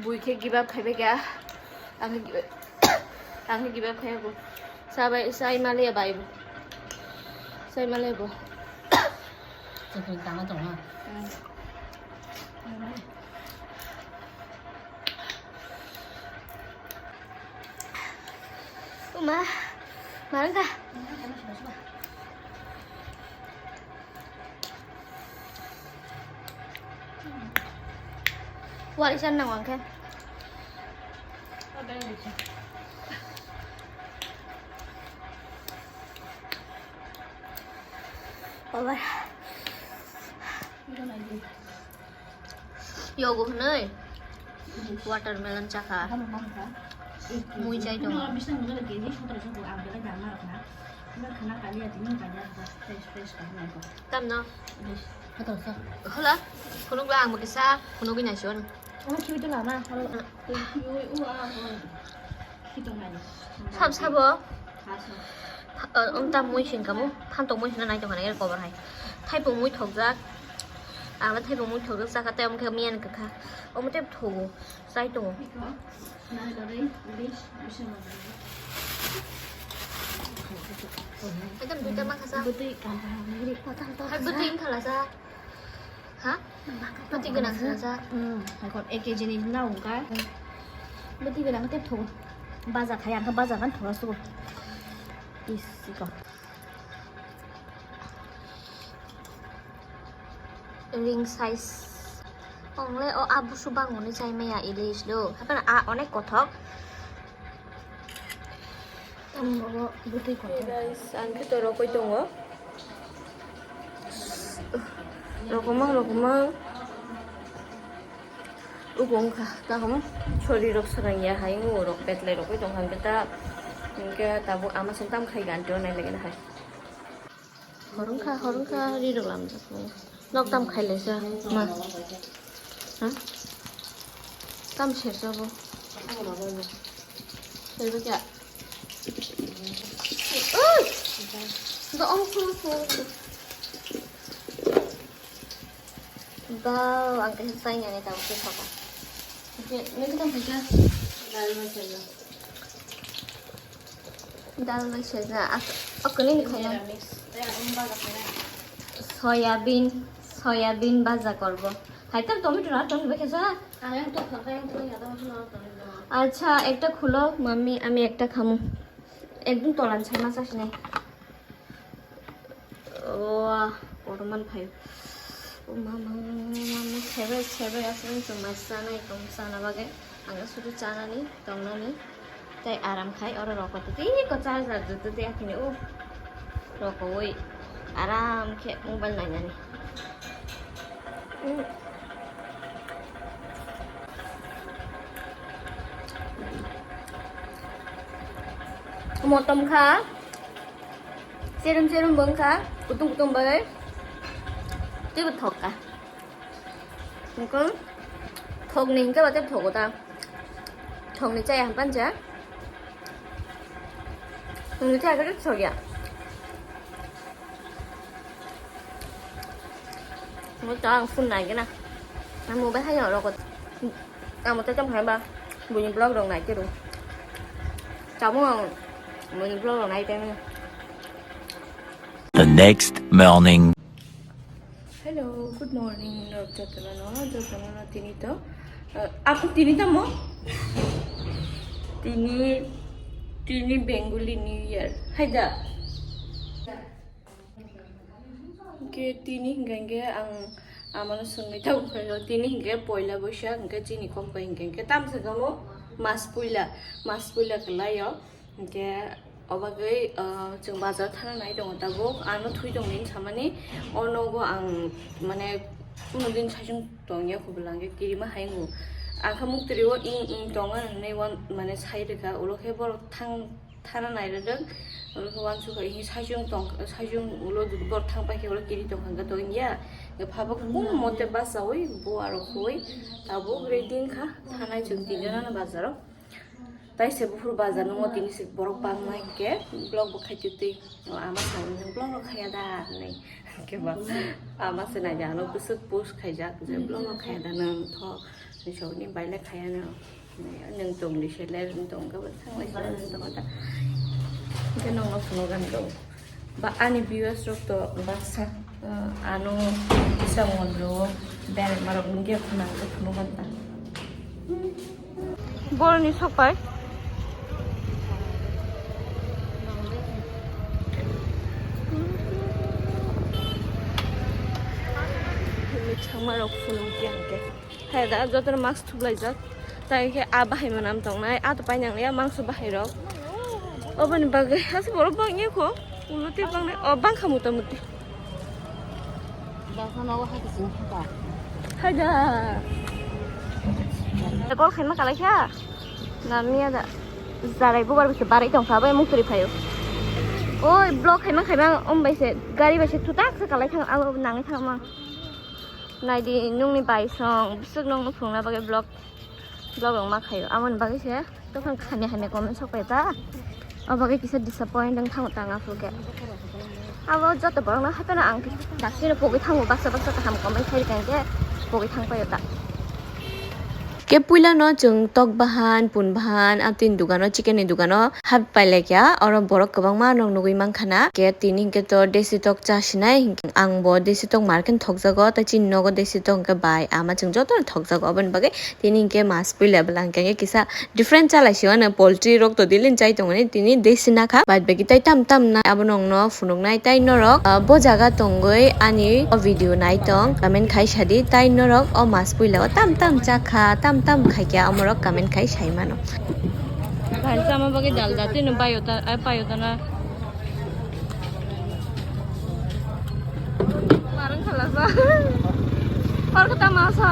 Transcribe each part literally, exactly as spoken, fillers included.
Bui khe give up khaibai kha. Ang khe give up, ang khe give up khaiya bo. Sabai, sai maliya bai bo. Sai maliya bo. Chakri tama tongo. Hmm. Uma, marang kha. Wari san nang wang khe. Over. Yogo hwnwi watermelon chakha. Mui chai tongo. Tamno? Khulukla ang bo kisa khulugwi naisio. Sab sabo. Tha-, uh, um, tam mui sing kamo, phantok mui sing nai tongkha nai, kobar hai. Thaipung mui thokjak. Ang thaipung mui thokjak, saka tei omo khe miyan kwkha. Omo tei thogo, chai tongo. Ekdom duita ma khasa. Hai bwtwi wngkha lasa. Ha? Bwtwi gwnang kha sa. Hmm, hai kon ek kg ni na wngkha. Bwtwi gwnang tei thung. Baja khai ang kha baja kan thung asu. Is ko. Ring size. Ongle o abusu bangoni chai maya ilis do. Hakan a onek kothok. Hey guys, ang khe to rokoi tongo. Rokomang, rokomang. Ugo wngkha, takhum chori rok swrang ya hai, o rok betlai rokoi tongkha, hwnkhe ta, hwnkhe tabuk ama song tam khai ganti o nai lagi na hai. Horongkha, horongkha, ri rok lamjak. Nok tam khai laisa, ma. Ha? Tam sersa bo. Serba kya? Oi! Ga ong khu khu. Ba, ang kaisa chai nani tamo khe thapa. Nini tam khaisa? Dal bai serna. Dal bai serna. Ak-, akuni ni khaina. Soya mix. Soya bean, soya bean baja korbo. Hai to tomato na tomato bai khaisa? Ang yang to kha, yang to ya to na tomato. আচ্ছা, একটা খুলো, মাম্মি, আমি একটা খামু। একদম তলান ছাই মাছ আসে নাই। Wah, kotorman phaio. O mama, mama, mama, khaibai, khaibai, aswk chwng mai chanai tong chana bagwi. Ang sudu chanani, tongnani, tei aram khai oro rokotwi tei ko charger jutwi tei akhini o rokowi aram khe mobile nainani. Mm. Motom kha. Cherum cherum bo wngkha, kutung kutung bagwi. Teibo thok kha. Hwnkhe thokni hwnkhe ba tei thogo ta. Thokni chaya hwn pansa. Thokni chaya khe thok ya. Mo ta ang phone nai gana. Ang mobile hai rok. Ang mo ta cham hai ba. Buini vlog rok nai khe ro. Tamo ang buini vlog rok nai tei. The next morning. Hello, good morning, norok jotono no, jotono no tini to, eh, aku tini tamo? Tini, tini Bengali New Year. Hai da? Ke tini hingke hingke ang amano songwi tabuk phaio. Tini hingke poila Boishak, hingke chini kok bai hingke hingke tamsa kamo mas puila, mas puila kwlaio. Hingke obagwi, ah, chwng bazar thana nai tongo tabuk. Ano thwi tongmani samani o nogo ang mane kuno din saichung tongya kubulangke kirima haingo. Angkha muktri o ing ing tonga hinwi wan mane sai rwkha ulo khe borok thang thana nai rwdwk. Ulo khe wansukha hi saichung tong saichung ulo borok thang paikhe ulo kiri tongkha to wngya. Phabo kum mote basawi bo aro khoi tabuk ready wngkha thanai chwng tinjona no bazaro. Taise buphuru bazar nungo tini se borok bangnai khe vlog bo khaitwi twi. O ama sabo nung vlog rok khaiya da hinwi. Khe ba ama se naidi ano bwswk post khaijak je vlog rok khaiya da nung tho. Ni sokni baile khaya no. Nung tong di se le, nung tong ka ba thang lai se, nung tong ta. Ke nung no phunuk gan do. Ba ani viewers rok to baksa, uh, ano kisa mon ro, bere marok nung ke khunang ke phunuk gan ta. Bor ni sok pai. Ni thangma rok phunuk ke ang ke. Hai da, jotono mask thuplaijak. Tai khe a bahai manam tongnai, a to painang ya mangso bahai rok. Oboni bagwi hasi borok bang ya kho. Ulo te bang nai, o bang kha mota moti. Baksa nogo hai kising kha. Hai da. Call khaima kalai kha. Namiya da. Jarai bubar bise barai tong kha, bai muk turi phaio. Oi, block khaima khaima, um bai se, gari bai se tutak se kalai thang, abo nangni thang ma. Naidi nungni bai song, bwswk nungno phunukna bagwi vlog, vlog rok ma khaio. Amoni bagwi se tokon hamya hamya comment sok pai ta. O bagwi kisa disappoint wng thango tang aphuru khe. Abo joto borokno hapheno ang daksino pogwi thango, baksa baksa kaham comment khai rikha hinkhe pogwi thang paio ta. Khe puilano chwng tok bahan, pun bahan, amtwini dugano, chicken ni dugano hap pai laikha. Oro borok kwbangma nok nugwi mankha na. Khe tini hinkhe to desi tok cha sinai, hinkhe ang bo desi tok market thokjago, tei chini nogo desi tok hinkhe bai ama chwng jotono thokjago. Aboni bagwi tini hinkhe mas puila bwla hinkhe kisa different cha lai sio, ano poultry rok to daily chai tongmani, tini desi nakha, bad bagi tai tam tam na abono wngno phunuknai. Tai norok, ah, bo jaga tongwi ani o video nai tong, comment khai sadi. Tai norok o mas puila o tam tam chakha, tam tam khaikha, omorok comment khai sai mano. Bhai, sama bagwi dal dal twi no bayo ta, ai payo ta na. Parang khalasa. Hor kata masa.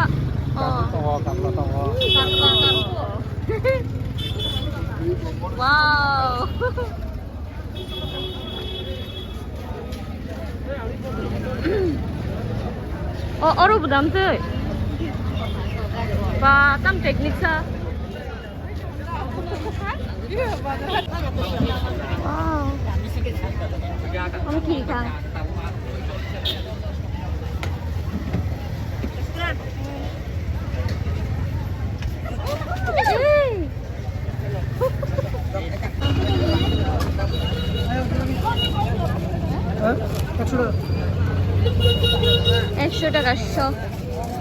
Oh. Tongo, kapla tongo. Wow. Oh, oro budam tei. Ba, tam technique sa. Wow. Ang kikang. Ekso taka so.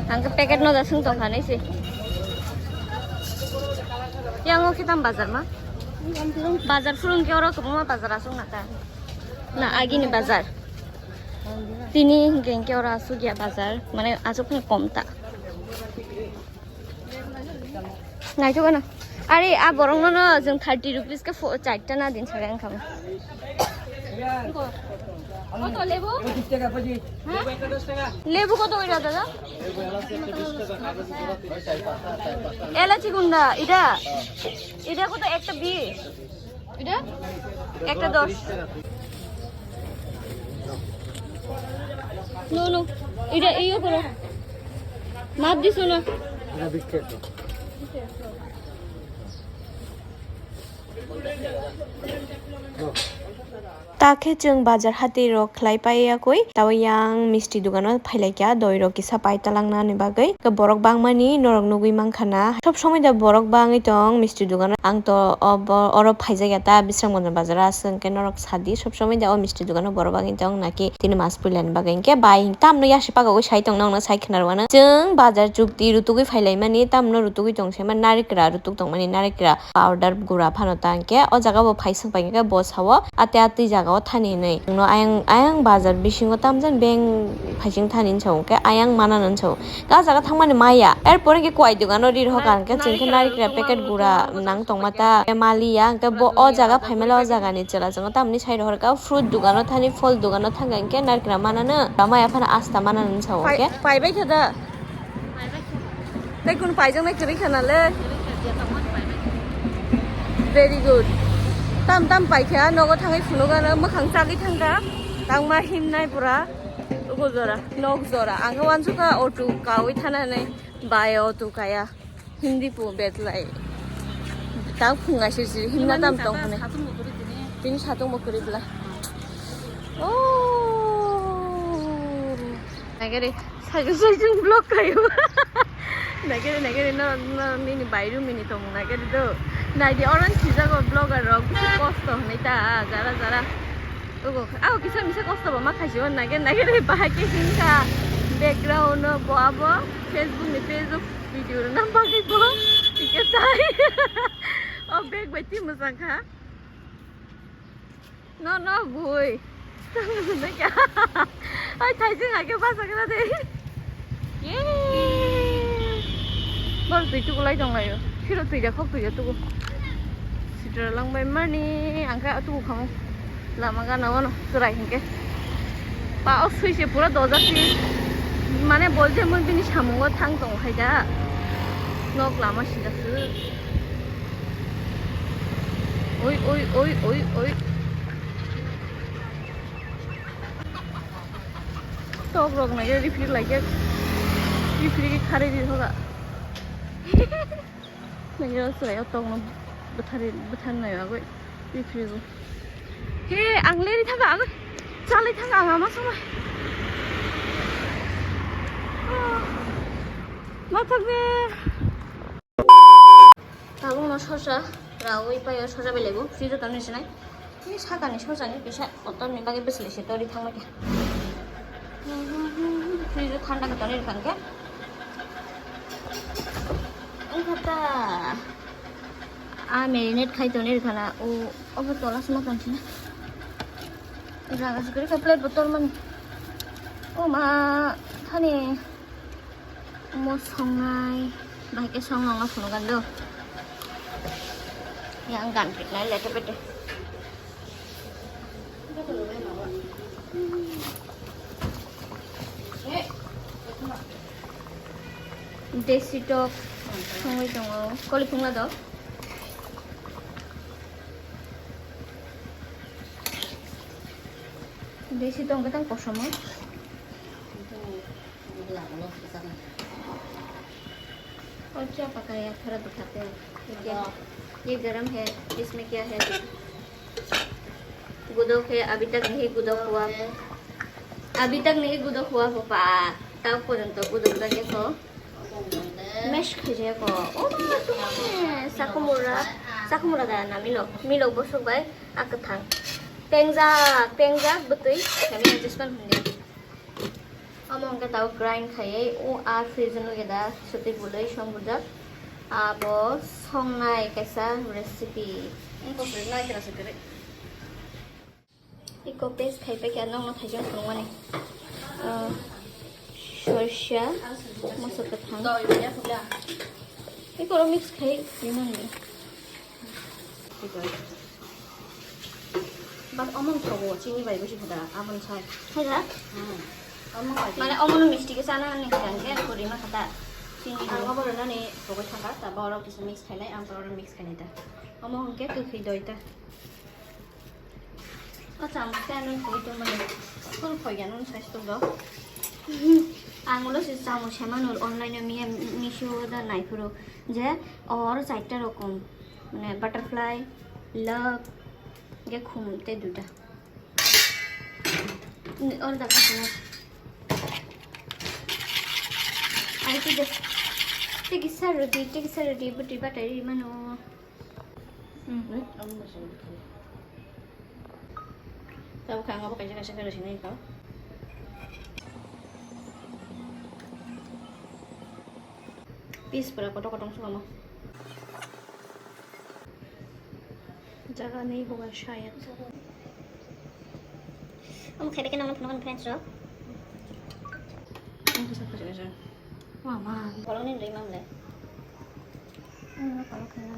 Ang ke packet no dasung tong khanai se. Yang o kitam bazar ma? Bazar phurung ke oro kwbangma bazar aswk naka. Na, agini bazar. Tini hinkhe hinkhe oro aswk ya bazar, mane aswk phai kom ta. Naithok ano. Are a borok no no jwng thirty rupees ke fo-, charta na din saga wngkha. Koto lebu? Ha? Lebu koto oira dada? Elachi gunda, ida. Ida koto ekta bish. Ida? Ekta dosh. No, no. Ida, iyo koro. Map diso na. Ada bish taka. Ta khe chwng bazar hati rok khlai pai ya koi, tabo yang misti dugano phai lai kha, doi rok kisa pai talang nani bagwi. Khe borok bangmani norok nugwi mankha na, sob somoi da borok bangwi tong misti dugano. Ang to obo, oro phaijak ya ta Bisramganj bazar o, aswk hwnkhe norok sadi, sob somoi da o misti dugano borok bangwi tong naki tini mas puilani bagwi. Hwnkhe bai tamno yasi pagagwi sai tong nokno sai khna rwano. Chwng bazar chukti rutugwi phai lai mani, tamno rutugwi tong se mani, narikra rutuk tong mani, narikra. Powder gura phano ta hwnkhe o jaga bo phaiswk pai hwnkhe bo sao ate atwi jaga o thani hinwi. Nwng no ayang, ayang bazar bisingo tamjani beng phaising thani hinwi sao hwnkhe ayang mana hinwi sao. Ka jaga thangmani maya. Er pore hwnkhe kuai dogano ri rwkha hwnkhe chwng khe narikra packet gura nang tongma ta. Hwnkhe maliya hwnkhe bo o jaga phaimala o jaga ni chwla chwng tamni sai rohor ka fruit dogano thani phol dogano thangkha hwnkhe narikra mana no. Ba maya phano asta mana hinwi sao hwnkhe. Pai bai khe da. Tei kunu paijaknai kwrwi khana le. Very good. Tam tam paikha, nogo thangwi phunukgano mwkhang chagwi thangkha. Tangma himnai pura. Ugo jora, nok jora. Ang khe wansukha auto kawi thanani. Bai auto kaya. Hindi po betlai. Ta phunga sir sir himna tam tong khane. Tini satung bo kwrwi bla. Oh. Nagari. Sajung sajung vlog kayo. Nagari, nagari, no, no, nini bairu mini tong nagari do. Naidi oran sijago vlogger rok, bisi kosto hwnwi ta, jara, jara. Ogo, aw, kisa misa kosto bo ma khaisio, nagari, nagari, bahai khe hingkha. Background no bo abo, Facebook ni page o video rwna bagwi bo, hingkhe tai. O bag bai twi mwchang kha. No, no, bui. Oi, thaijing age basa kena de. Bor twi tukulai tonglaio. Phiro twi da khok twi da tuku. Sitra langbai mani, angkhe tuku khamu. Lama gana wano chwrai hinkhe. Pa o sui se pura dojak si. Mane bol je mun bini samungo thang tong khai da. Nok lama sijak su. Oi, oi, oi, oi, oi. Tok rok nai refill lai khe. Refill khe kharwi di thoga. Nai o chwrai o tok no bwthari, bwthar nai agoi. Refill bo. He, ang leri thaga agoi. Chalai thaga ang ama somoi. Ma thagbe. Tabukno sosa rawi paio, sosa belai bo fridge o tonwi sinai. Ni sakani sosani kisa kotorni bagwi bwswlwi se tori thangma khe. Fridge o thanda khe tonwi rwkha hwnkhe. Wngkha ta. A marinate khai tonwi rwkha na. O, obo tola sima tong sina. Jaga se kwrwi kha plate bo tormani. O ma thani. Omo songnai, bahai khe song nangma phunukgwi do. Yang gan pitnai lete pete. Desi tok songwi tongo, koli phungla do. Desi tok hwnkhe tang kosomo. और क्या पकाया, थोड़ा दिखाते हैं। ये क्या है? ये गरम है, इसमें क्या है? गुदोक है, अभी तक नहीं गुदोक हुआ। अभी तक नहीं गुदोक हुआ, पापा। Tao porjonto gudok jagya ko. Mesh khaijaya ko. O ma, sakumura. Sakumura da na milo. Milo bosok bai, a kwthang. Pengjak, pengjak, bwtwi. Kami adjustment hwnwi. Omo hwnkhe tabuk grind khaiwi o a fridge-o nukya da swtwi bwlwi song bujak. Abo songnai kaisa recipe. Iko paste khaipai khe nokno thaijak phunukmani. Ah, sorsa, moso kwthang. Iko ro mix khai rinani. But omo thogo chini bai bisi khoda aboni sai. Khaida? Hmm. Omo bai. Mane omo no misti ke sana ni kan ke kuri ma khata. Chini. Ang obo rwnani pogoi thangka, ta borok kisa mix khainai, ang borok mix khainai ta. Omo hwnkhe kwkhwi doi ta. O chamung khe ano kuri tongmani. Full khoiya no sai tok do. Ang ulo se chamung semano online o miya misho da naiphuru je or chaita rokom. Mane butterfly, love, ge khum te duita. Ni order khasina. Ai tu de. Tegi sarodi, tegi sarodi, buti batai mano. Hmm. Tabo kha ang abo kaisa kaisa khe rw sinai kho. Piece pura kotor kotor wng sukha mo. Jaga ni huwa shayad. Omo khe beke nang phunukgo friends rok. Ang kisa kisa kisa. Mama. Bolong ni rwi mam le. Ang no palo khe na.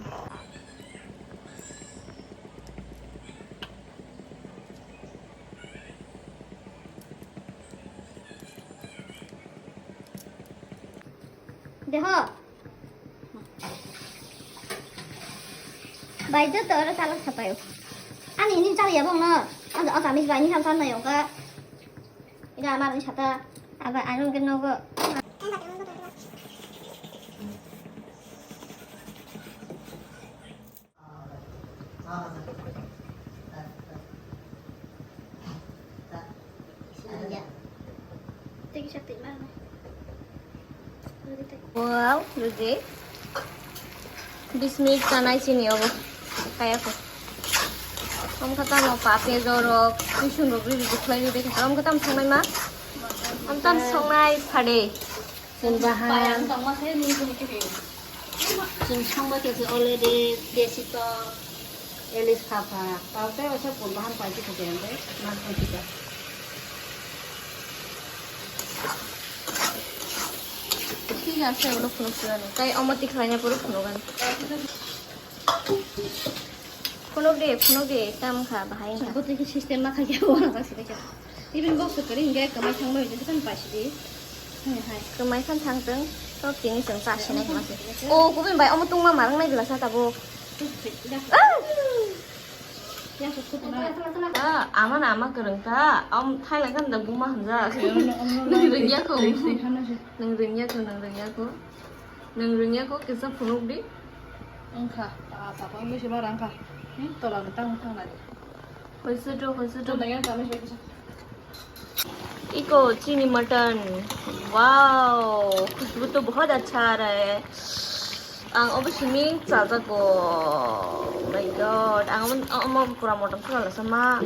Deho. Bai joto oro chalak sapaio. Ani hini chaliya bongno. Aja aja mis bai ni ham san nayo ka. Ida amar ni sata. Aba anu ke nogo. Iya. Thank you, Sakti. Mana? Udah gitu. Wow, rwdi. Bis minute chanai chini obo. Kaya ko. Om kha tamo pape jorok, twisong rok rwdi khlai rwdi kha. Om kha tamo songnai ma? Om tamo songnai phade. Chwng bahan. Chwng songba khe se already desi to elis pha pha. Tao tei waisa pun bahan pai khe se ante ma thang khe. Thik ase, ulo phunuk phunukani. Tai omo tikhlaina puro phunukani. Phunuk de, phunuk de, tam kha bahai wngkha. Bo tei khe system ma kha khe, ulo kha se kha. Even box kwrwi hwnkhe kwmai thangma hwnkhe kan paisidi. Hai, hai. Kwmai khan thangtwng, tok tini chwng cha sinai kha se. O, kubui bai omo tungma marang nai bila sa tabuk. Ah! Ah, ama na ama kwrwng ta. Am thailang kan da buma hamjak. Nung rwngya kho. Nung rwngya kho, nung rwngya kho. Nung rwngya kho, kisa phunuk di. Wngkha, ta, ta, ta, wngwi se bara wngkha. Hmm, tola ni tang wngkha nai. Hoisoto, hoisoto. Tola ni tang wngkha. Iko chini mutton. Wow, khushbu to bahut accha aa raha hai. Ang obo simi chajago. Oh my God, ang omo, omo pura mutton khulala sama.